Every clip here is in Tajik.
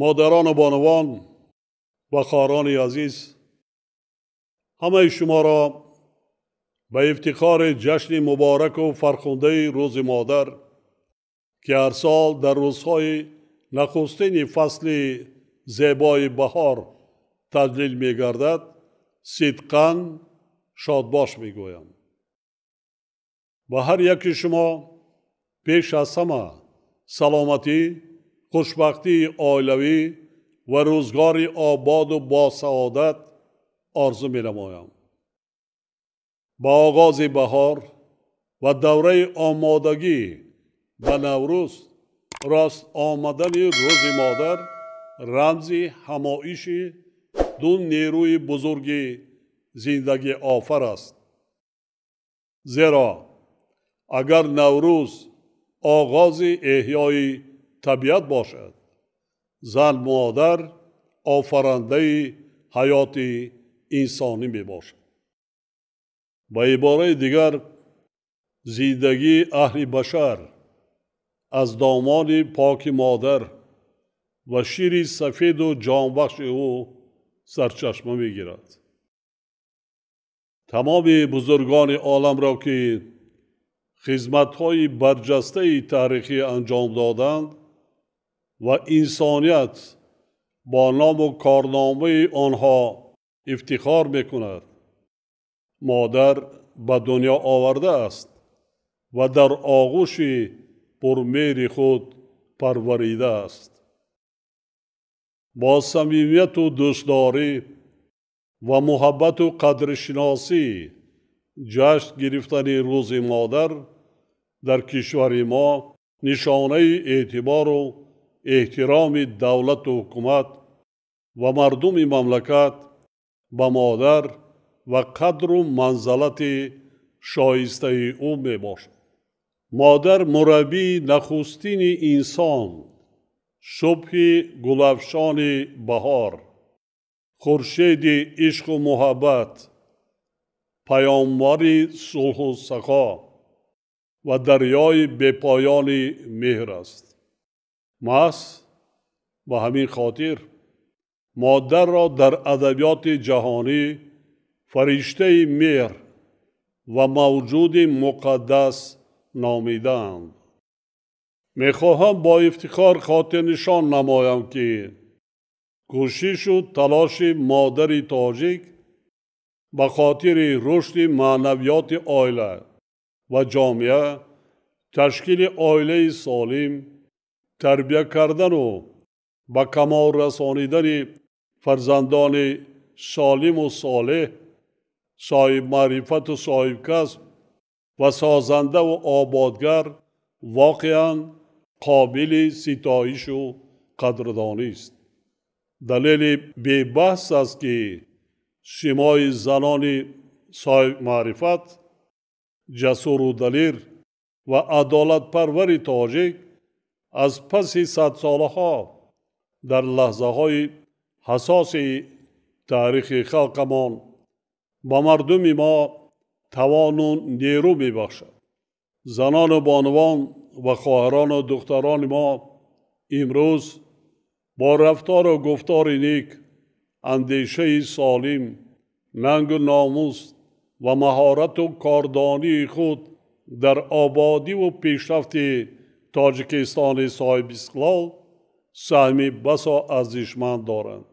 Модарон ва бонувон ва хоҳарони азиз, ҳамаи шуморо ба ифтихори ҷашни мубораку фархундаи Рӯзи Модар, ки ҳар сол дар рӯзҳои нахустини фасли зебои баҳор таҷлил мегардад, сидқан шодбош мегӯям. Ба ҳар яки шумо пеш аз ҳама саломатӣ, хушбахтии оилавӣ ва рӯзгори ободу босаодат орзу менамоям. Ба оғози баҳор ва давраи омодагӣ ба Наврӯз рост омадани Рӯзи Модар рамзи ҳамоиши ду нерӯи бузурги зиндагиофар аст. Зеро агар Наврӯз оғози эҳёи табиат бошад, зан модар офарандаи ҳаёти инсонӣ мебошад. Ба ибораи дигар, зиндагии аҳли башар аз домони поки модар ва шири сафеду ҷонбахши ӯ сарчашма мегирад. Тамоми бузургони оламро, ки хизматҳои барҷастаи таърихӣ анҷом доданд ва инсоният бо ному корномаи онҳо ифтихор мекунад, модар ба дунё овардааст ва дар оғӯши пурмеҳри худ парваридааст. Бо самимияту дӯстдорӣ ва муҳаббату қадршиносӣ ҷашн гирифтани Рӯзи Модар дар кишвари мо нишонаи эътибору эҳтироми давлату ҳукумат ва мардуми мамлакат ба модар ва қадру манзалати шоистаи ӯ мебошад. Модар мураббии нахустини инсон, субҳи гулафшони баҳор, хуршеди ишқу муҳаббат, паёмвари сулҳу сахо ва дарёи бепоёни меҳр аст. Маҳз ба ҳамин хотир модарро дар адабиёти ҷаҳонӣ фариштаи меҳр ва мавҷуди муқаддас номидаанд. Мехоҳам бо ифтихор хотирнишон намоям, ки кӯшишу талоши модари тоҷик ба хотири рушди маънавиёти оила ва ҷомеа, ташкили оилаи солим, тарбия кардану ба камол расонидани фарзандони солиму солеҳ, соҳибмаърифату соҳибкасб ва созандаву ободгар воқеан қобили ситоишу қадрдонист. Далели бебаҳс аст, ки симои занони соҳибмаърифат, ҷасуру далир ва адолатпарвари тоҷик аз паси садсолаҳо дар лаҳзаҳои ҳассоси таърихи халқамон ба мардуми мо тавону нерӯ мебахшад. Занону бонувон ва хоҳарону духтарони мо имрӯз бо рафтору гуфтори нек, андешаи солим, нангу номус ва маҳорату кордонии худ дар ободиву пешрафти Тоҷикистони соҳибистиқлол саҳми басо арзишманд доранд.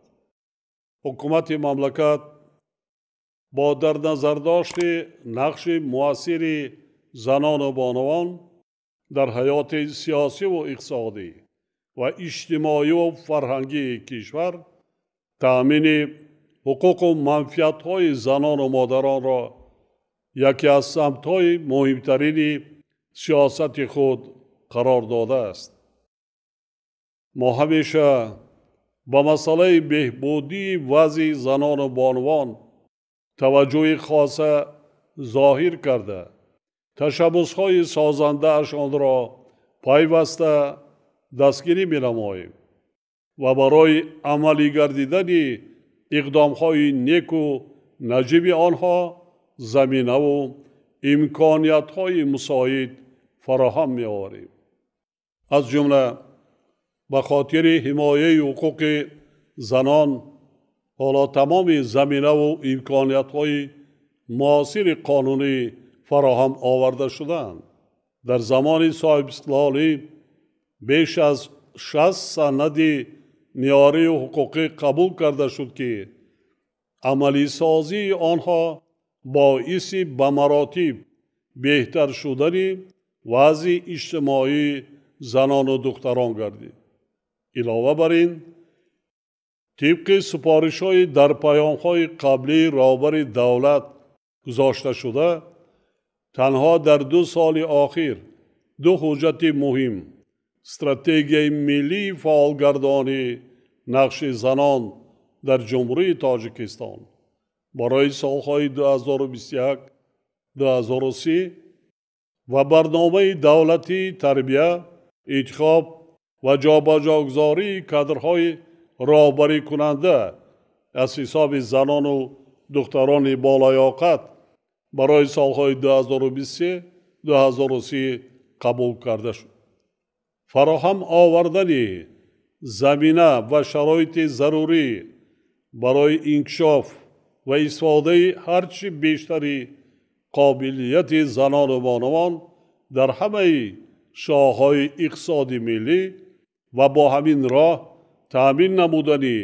Ҳукумати мамлакат бо дар назардошти нақши муассири занону бонувон дар ҳаёти сиёсиву иқтисодӣ ва иҷтимоию фарҳангии кишвар, таъмини ҳуқуқу манфиатҳои занону модаронро яке аз самтҳои муҳимтарини сиёсати худ қарор додааст. Мо ҳамеша ба масъалаи беҳбудии вазъи занону бонувон таваҷҷӯҳи хоса зоҳир карда, ташаббусҳои созандаашонро пайваста дастгирӣ менамоем ва барои амалӣ гардидани иқдомҳои неку наҷиби онҳо заминаву имкониятҳои мусоид фароҳам меорем. Аз ҷумла Ба хотири ҳимояи ҳуқуқи занон ҳоло тамоми заминаву имкониятҳои муосири қонунӣ фароҳам оварда шудаанд. Дар замони соҳибистиқлолӣ беш аз 60 санади меъёрию ҳуқуқӣ қабул карда шуд, ки амалисозии онҳо боиси ба маротиб беҳтар шудани вазъи иҷтимоии занону духтарон гардид. Илова бар ин, тибқи супоришҳои дар паёмҳои қаблии роҳбари давлат гузошта шуда, танҳо дар 2 соли охир 2 ҳуҷҷати муҳим стратегияи миллии фаъолгардонии нақши занон дар Ҷумҳурии Тоҷикистон барои солҳои 2021-2030 ва барномаи давлатии тарбия, интихоб ва ҷобаҷогузории кадрҳои роҳбарикунанда аз ҳисоби занону духтарони болаёқат барои солҳои 2023-2030 қабул карда шуд. Фароҳам овардани замина ва шароити зарурӣ барои инкишоф ва истифодаи ҳарчи бештари қобилияти занону бонувон дар ҳамаи соҳаҳои иқтисоди миллӣ ва бо ҳамин роҳ таъмин намудани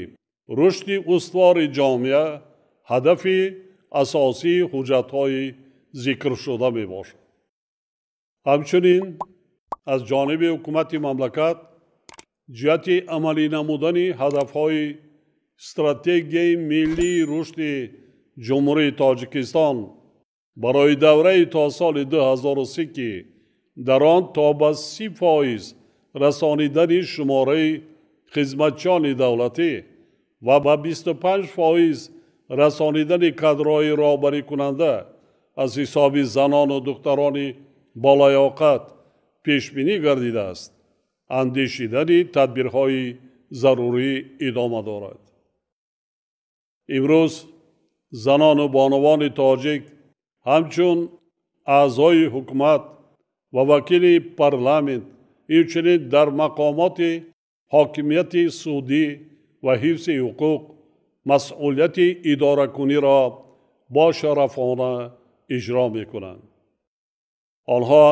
рушди устувори ҷомеа ҳадафи асосии ҳуҷҷатҳои зикршуда мебошад. Ҳамчунин аз ҷониби ҳукумати мамлакат ҷиҳати амалӣ намудани ҳадафҳои стратегияи миллии рушди Ҷумҳурии Тоҷикистон барои давраи то соли 2030, ки дар он то ба 30% расонидани шумораи хизматчиёни давлатӣ ва ба 25% расонидани кадрҳои роҳбарикунанда аз ҳисоби занону духтарони болаёқат пешбинӣ гардидааст, андешидани тадбирҳои зарурӣ идома дорад. Имрӯз занону бонувони тоҷик ҳамчун аъзои ҳукумат ва вакили парламент, инчунин дар мақомоти ҳокимияти судӣ ва ҳифзи ҳуқуқ масъулияти идоракуниро бошарафона иҷро мекунанд. Онҳо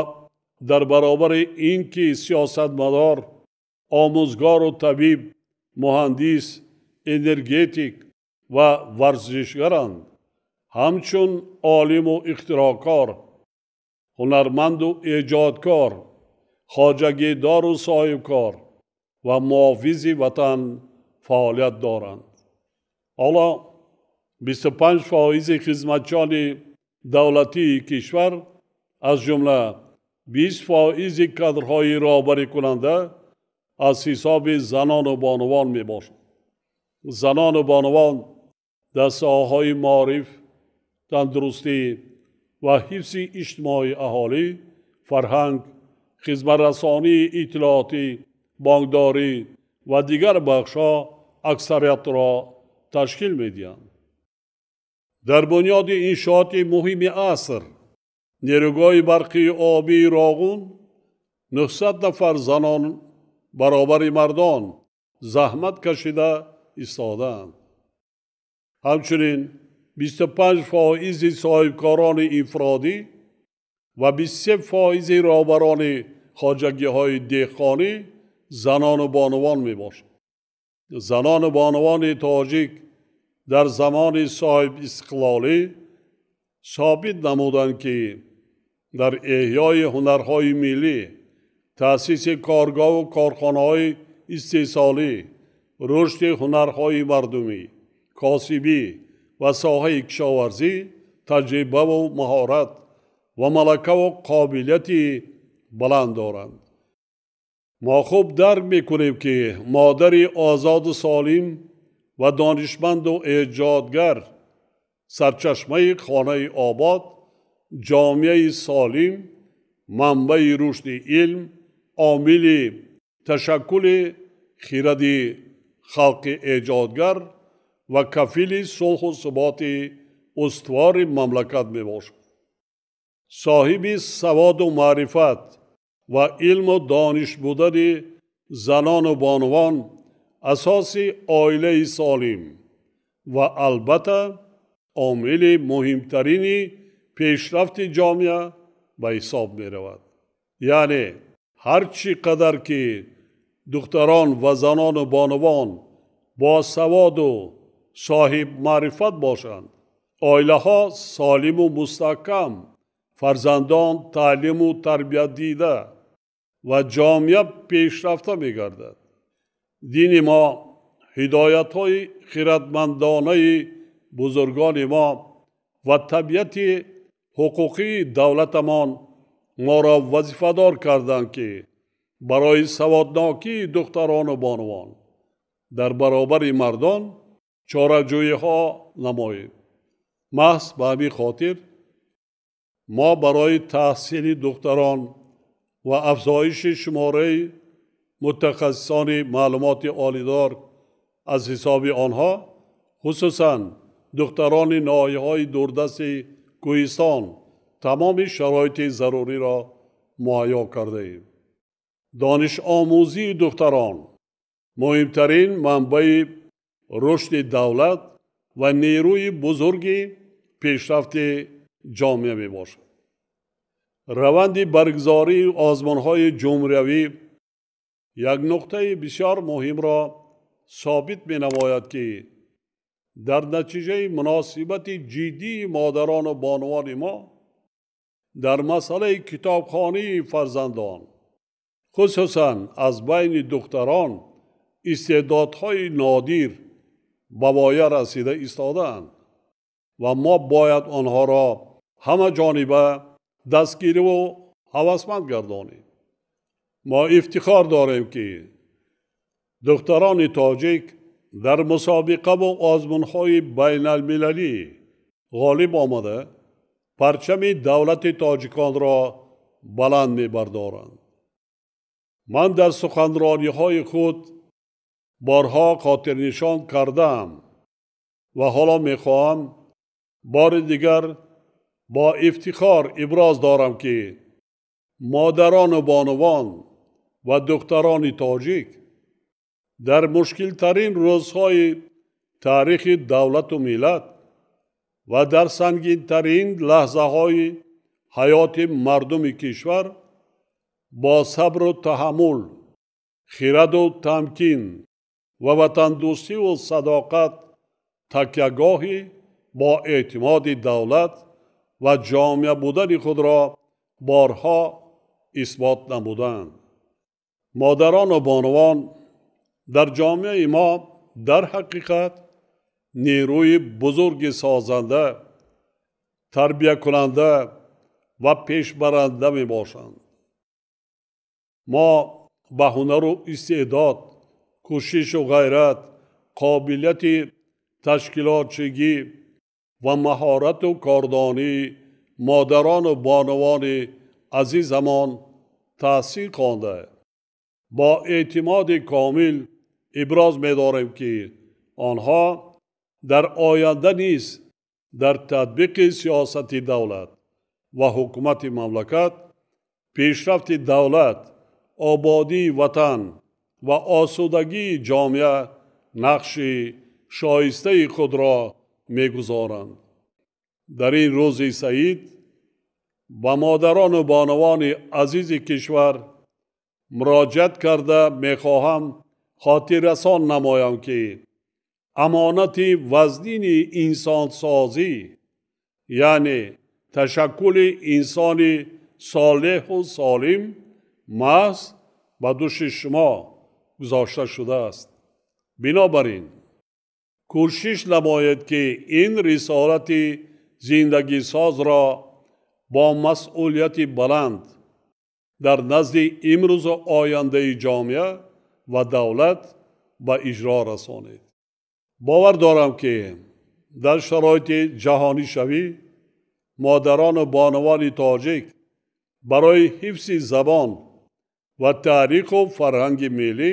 дар баробари ин ки сиёсатмадор, омӯзгору табиб, муҳандис, энергетик ва варзишгаранд, ҳамчун олиму ихтироъкор, ҳунарманду эҷодкор, хоҷагидору соҳибкор ва муҳофизи ватан фаъолият доранд. Ҳоло 25% хизматчиёни давлатии кишвар, аз ҷумла 20% кадрҳои роҳбарикунанда аз ҳисоби занону бонувон мебошанд. Занону бонувон дар соҳаҳои маориф, тандурустӣ ва ҳифзи иҷтимоии аҳолӣ, фарҳанг, хизматрасонии иттилоотӣ, бонкдорӣ ва дигар бахшҳо аксариятро ташкил медиҳанд. Дар бунёди иншооти муҳими аср нерӯгоҳи барқии обии Роғун 900 нафар занон баробари мардон заҳмат кашида истодаанд. Ҳамчунин 25% соҳибкорони инфиродӣ ва 23% роҳбарони хоҷагиҳои деҳқонӣ занону бонувон мебошанд. Занону бонувони тоҷик дар замони соҳибистиқлолӣ собит намуданд, ки дар эҳёи ҳунарҳои миллӣ, таъсиси коргоҳу корхонаҳои истеҳсолӣ, рушди ҳунарҳои мардумӣ, косибӣ ва соҳаи кишоварзӣ таҷрибаву маҳорат ва малакаву қобилияти баланд доранд. Мо хуб дарк мекунем, ки модари озоду солим ва донишманду эҷодгар сарчашмаи хонаи обод, ҷомеаи солим, манбаи рушди илм, омили ташаккули хиради халқи эҷодгар ва кафили сулҳу суботи устувори мамлакат мебошад. Соҳиби саводу маърифат ва илму дониш будани занон ва бонувон асоси оилаи солим ва албатта омили муҳимтарини пешрафти ҷомеа ба ҳисоб меравад. Яъне ҳар чӣ қадар ки духтарон ва занону бонувон босаводу соҳиб маърифат бошанд, оилаҳо солиму мустаҳкам, фарзандон таълиму тарбият дида ва ҷомеа пешрафта мегардад. Дини мо, ҳидоятҳои хиратмандонаи бузургони мо ва табиати ҳуқуқии давлатамон моро вазифадор карданд, ки барои саводнокии духтарону бонувон дар баробари мардон чораҷӯиҳо намоем. Маҳз ба ҳамин хотир мо барои таҳсили духтарон ва афзоиши шумораи мутахассисони маълумоти олидор аз ҳисоби онҳо, хусусан духтарони ноҳияҳои дурдасти кӯҳистон, тамоми шароити заруриро муҳайё кардаем. Донишомӯзии духтарон муҳимтарин манбаи рушди давлат ва нерӯи бузурги пешрафти ҷомеа мебошад. Раванди баргузории озмунҳои ҷумҳуриявӣ як нуқтаи бисёр муҳимро собит менамояд, ки дар натиҷаи муносибати ҷиддии модарону бонувони мо дар масъалаи китобхонии фарзандон, хусусан аз байни духтарон, истеъдодҳои нодир ба воя расида истодаанд ва мо бояд онҳоро ҳамаҷониба дастгириву ҳавасманд гардонем. Мо ифтихор дорем, ки духтарони тоҷик дар мусобиқаву озмунҳои байналмилалӣ ғолиб омада, парчами давлати тоҷиконро баланд мебардоранд. Ман дар суханрониҳои худ борҳо хотирнишон кардаам ва ҳоло мехоҳам бори дигар бо ифтихор иброз дорам, ки модарону бонувон ва духтарони тоҷик дар мушкилтарин рӯзҳои таърихи давлату миллат ва дар сангинтарин лаҳзаҳои ҳаёти мардуми кишвар бо сабру таҳаммул, хираду тамкин ва ватандӯстиву садоқат такягоҳи бо эътимоди давлат ва ҷомеа будани худро борҳо исбот намуданд. Модарону бонувон дар ҷомеаи мо дар ҳақиқат нерӯи бузурги созанда, тарбиякунанда ва пешбаранда мебошанд. Мо ба ҳунару истеъдод, кӯшишу ғайрат, қобилияти ташкилотчигӣ ва маҳорату кордонии модарону бонувони азизамон таҳсил хонда, бо эътимоди комил иброз медорем, ки онҳо дар оянда низ дар татбиқи сиёсати давлат ва ҳукумати мамлакат, пешрафти давлат, ободии ватан ва осудагии ҷомеа нақши шоистаи худро мегузоранд. Дар ин рӯзи саид ба модарону бонувони азизи кишвар муроҷиат карда мехоҳам хотиррасон намоям, ки амонати вазнини инсонсозӣ, яъне ташаккули инсони солеҳу солим, маҳз ба души шумо гузошта шудааст. Бинобар ин кӯшиш намоед, ки ин рисолати зиндагисозро бо масъулияти баланд дар назди имрӯзу ояндаи ҷомеа ва давлат ба иҷро расонед. Бовар дорам, ки дар шароити ҷаҳонишавӣ модарону бонувони тоҷик барои ҳифзи забон ва таъриху фарҳанги миллӣ,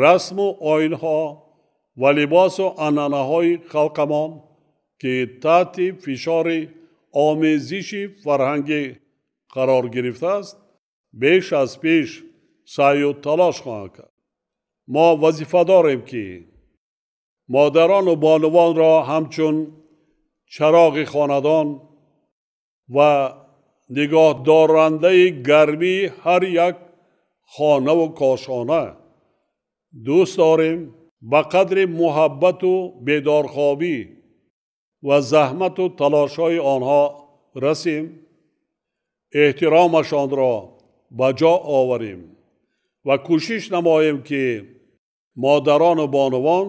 расму оинҳо ва либосу анъанаҳои халқамон, ки таҳти фишори омезиши фарҳангӣ қарор гирифтааст, беш аз пеш саъю талош хоҳанд кард. Мо вазифа дорем, ки модарону бонувонро ҳамчун чароғи хонадон ва нигоҳдорандаи гармии ҳар як хонаву кошона дӯст дорем, ба қадри муҳаббату бедорхобӣ ва заҳмату талошҳои онҳо расем, эҳтиромашонро ба ҷо оварем ва кӯшиш намоем, ки модарону бонувон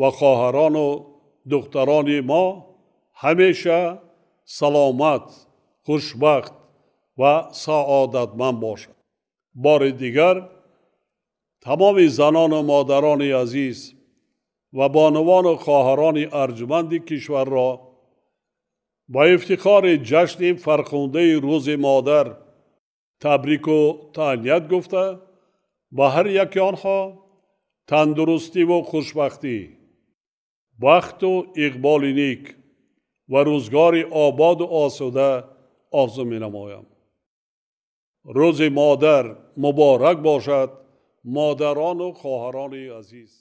ва хоҳарону духтарони мо ҳамеша саломат, хушбахт ва саодатманд бошанд. Бори дигар тамоми занону модарони азиз ва бонувану хоҳарони арҷманди кишварро ба ифтихори ҷашни фархундаи Рӯзи Модар табрику таҳният гуфта, ба ҳар яки онҳо тандурустиву хушбахтӣ, бахту иқболи ник ва рӯзгори ободу осуда орзу менамоям. Рӯзи Модар муборак бошад, модарону хоҳарони азиз!